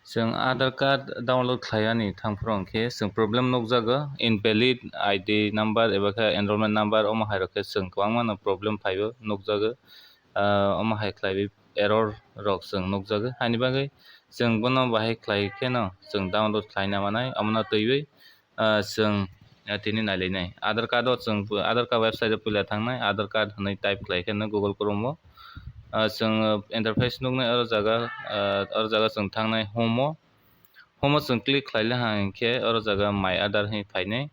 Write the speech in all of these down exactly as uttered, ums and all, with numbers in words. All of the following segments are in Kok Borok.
Chwng Aadhaar card download khlaiyani thangphuru hwnkhe chwng problem nukjago, invalid I D number eba khe enrollment number, omo hai rok khe chwng kwbangma no problem phaibo nukjago. Ah, omo hai khlaiwi error rok chwng nukjago, haini bagwi chwng bono bahai khlai kheno chwng download khlaina manai, omono twiwi ah, chwng, ah, tini nailainai. Aadhaar card o chwng, Aadhaar card website o puila thangnai, Aadhaar card hwnwi type khlai khe no Google Chrome o. Ah, chwng, ah, interface nuknai oro jaga, ah, oro jaga chwng thangnai home o. Home o chwng click khlai le ha hinkhe oro jaga My Aadhaar hwnwi phainai.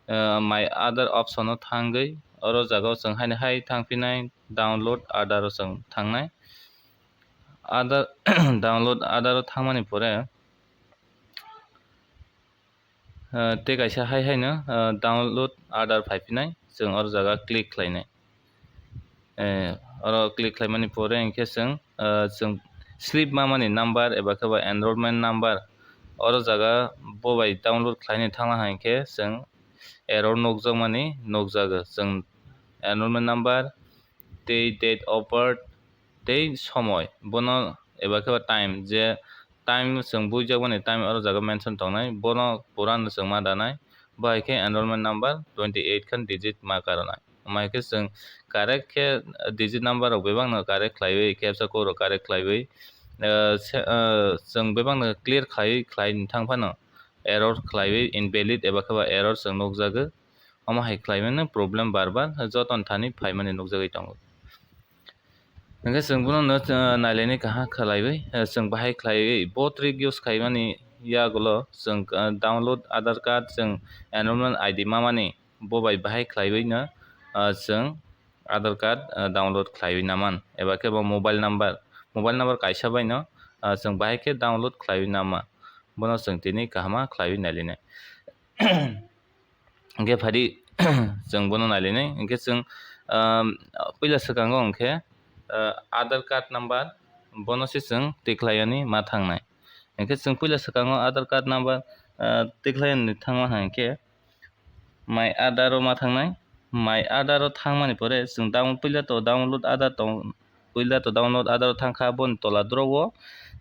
Ah, My Aadhaar option o thangwi oro jaga o chwng haino hai thangphinai download Aadhaar o chwng thangnai. Aadhaar, download Aadhaar o thangmani pore, ah, tei kaisa hai haino, ah, download Aadhaar phaiphinai, chwng oro jaga click khlainai. Eh, oro click khlaimani pore hinkhe chwng, ah, chwng slip mamani number eba khe ba enrollment number oro jaga bo bai download khlainai thangna hinkhe chwng error nukjakmani nukjago. Chwng enrollment number tei date of birth tei somoi bono eba khe ba time je time chwng buijakmani time oro jaga mention tongnai, bono pura no chwng ma danai, bo hai khe enrollment number twenty eight khan digit ma karonai. Omo hai khe chwng correct khe digit number rok bebak no correct khlaiwi, captcha code rok correct khlaiwi, ah, se-, ah, chwng bebak no clear khlaiwi khlai thang phano error khlaiwi invalid eba khe ba error chwng nukjago. Omo hai khlaimano problem bar bar joto ni thani phaimani nukjagwi tongo. Hingke chwng bono no, ah, nailainai kaham khlaiwi, ah, chwng bahai khlaiwi bo trick use khaimani yagulo chwng, ah, download Aadhaar card, chwng enrollment I D mamani bo bai bahai khlaiwi no, ah, chwng Aadhaar card, ah, download khlaiwi naman eba khe bo mobile number, mobile number kaisa bai no, ah, chwng bahai khe download khlaiwi nama. Bono chwng tini kaham khlaiwi nailainai. Hingke phadi chwng bono nailainai. Hingke chwng, um, puila swkango hingke, uh, Aadhaar card number bono se chwng tikhlaiyani ma thangnai. Hingke chwng puila swkango Aadhaar card number, uh, tikhlaiyani thangma hingke My Aadhaar o ma thangnai. My Aadhaar o thangmani pore chwng down-, puila to download Aadhaar tong, puila to download Aadhaar o thangkha, boni tola draw o,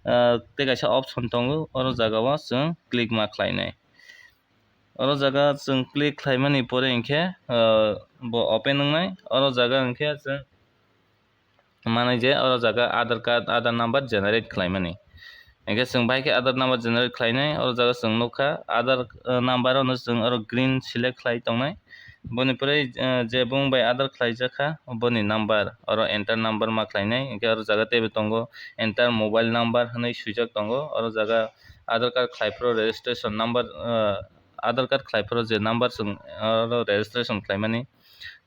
uh, tei kaisa option tongo, oro jaga o chwng click ma khlainai. Oro jaga chwng click khlaimani pore hinkhe, ah, bo open wngnai. Oro jaga hinkhe chwng manai je oro jaga Aadhaar card, Aadhaar number generate khlaimani. Hinkhe chwng bai khe Aadhaar number generate khlainai. Oro jaga chwng nukha Aadhaar, ah, number ono chwng oro green select khlai tongnai. Boni pore, ah, je bung bai Aadhaar khlaijakha boni number oro enter number ma khlainai. Hinkhe oro jaga teibo tongo enter mobile number hwnwi swijak tongo. Oro jaga Aadhaar card khlai phuru registration number, ah, Aadhaar card khlai phuru je number chwng oro registration khlaimani,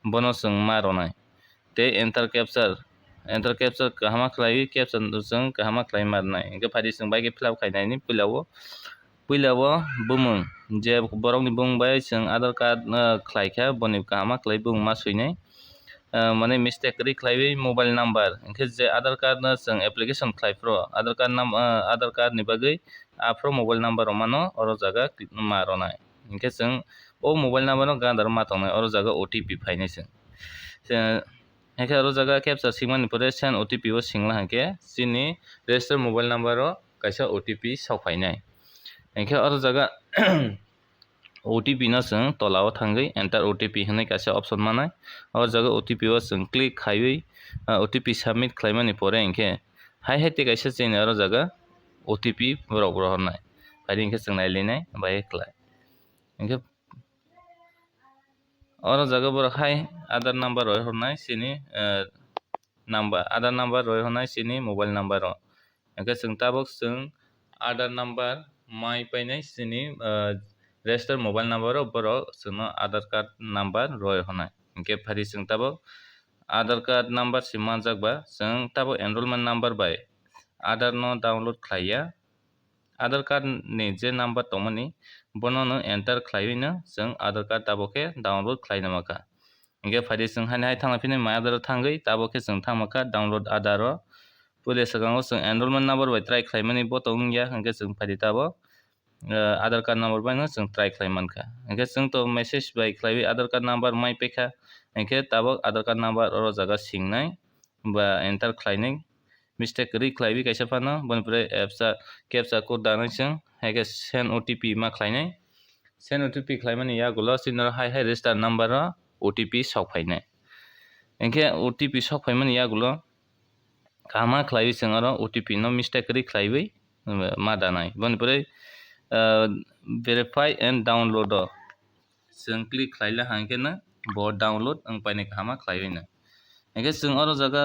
bono chwng ma rwnai. Tei enter captcha, enter captcha kaham khlaiwi, captcha chwng kaham khlai ma rwnai. Hinkhe phadi chwng bai khe fill up khainaini puila o, puila o bumung, je borokni bumung bai chwng Aadhaar card, ah, khlai kha, boni kaham khlai bumung ma swinai. Ah, mane mistake kwrwi khlaiwi mobile number, hinkhe je Aadhaar card no chwng application khlai phuru, Aadhaar card nam-, ah, Aadhaar card ni bagwi aphuru mobile number rwmano oro jaga ma rwnai. Hinkhe chwng o mobile number no gandar ma tongnai, oro jaga O T P phainai chwng. Chwng, hinkhe oro jaga captcha swimani pore send O T P o swngla hinkhe chini register mobile number o kaisa O T P sok phainai. Hinkhe oro jaga O T P no chwng tola o thangwi enter O T P hwnwi kaisa option manai. O jaga O T P o chwng click khaiwi, ah, O T P submit khlaimani pore hinkhe hai hai tei kaisa chini oro jaga O T P borok rohornai. Phai hinkhe chwng nailinai bai khlai. Hinkhe oro jaga borok hai Aadhaar number roi hornai chini, eh, number, Aadhaar number roi hornai chini mobile number o. Hinkhe chwng tabuk chwng Aadhaar number mai painai chini, ah, register mobile number o borok chwngno Aadhaar card number roi hornai. Hinkhe phari chwng tabuk Aadhaar card number se manjak ba chwng tabuk enrollment number bai Aadhaar no download khlaiya. Aadhaar card ni je number tongmani bono no enter khlaiwi no chwng Aadhaar card tabuk khe download khlai nangma kha. Hinkhe phai di chwng haino hai thangna phini My Aadhaar o thangwi tabuk khe chwng thangma kha download Aadhaar o. Puila swkango chwng enrollment number bai try khlaimani bo tong wngya, hinkhe chwng phai di tabuk, eh, Aadhaar card number bai no chwng try khlai mankha. Hinkhe chwng to message bai khlaiwi Aadhaar card number mai paikha, hinkhe tabuk Aadhaar card number oro jaga singnai ba enter khlainai. mistake kwrwi khlaiwi kaisa phano, boni pore apsa, captcha code danai chwng, hai khe send O T P ma khlainai. Send O T P khlaimani yagulo chini oro hai hai register number o O T P sok phainai. Hinkhe O T P sok phaimani yagulo kahama khlaiwi chwng oro O T P no mistake kwrwi khlaiwi, um, ma danai. Boni pore, uh, verify and download o chwng click khlaila hangkhe no bo download wng painai kahama khlaiwi no. Hinkhe chwng oro jaga,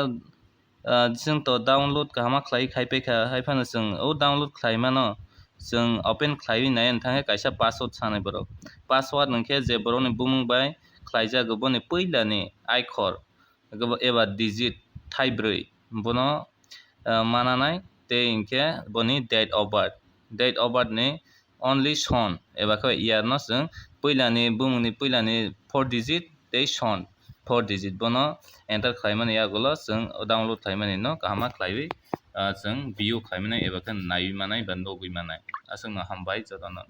ah, chwng to download kahama khlai khai paikha, hai phano chwng o download khlaimano chwng open khlaiwi nai thangkhe kaisa password sanai borok. Password hwnkhe je borokni bumung bai khlaijago boni puilani aikhor eba digit thaibrwi bono, ah, mananai tei hinkhe boni date of birth, date of birth ni only son eba khe year no chwng puilani bumungni puilani four digit tei son four digit bono enter khlaimani yagulo chwng download khlaimani no kahama khlaiwi, ah, chwng view khlaimani eba khe naiwi manai ba nugwi manai. Aswkno hambai jotono.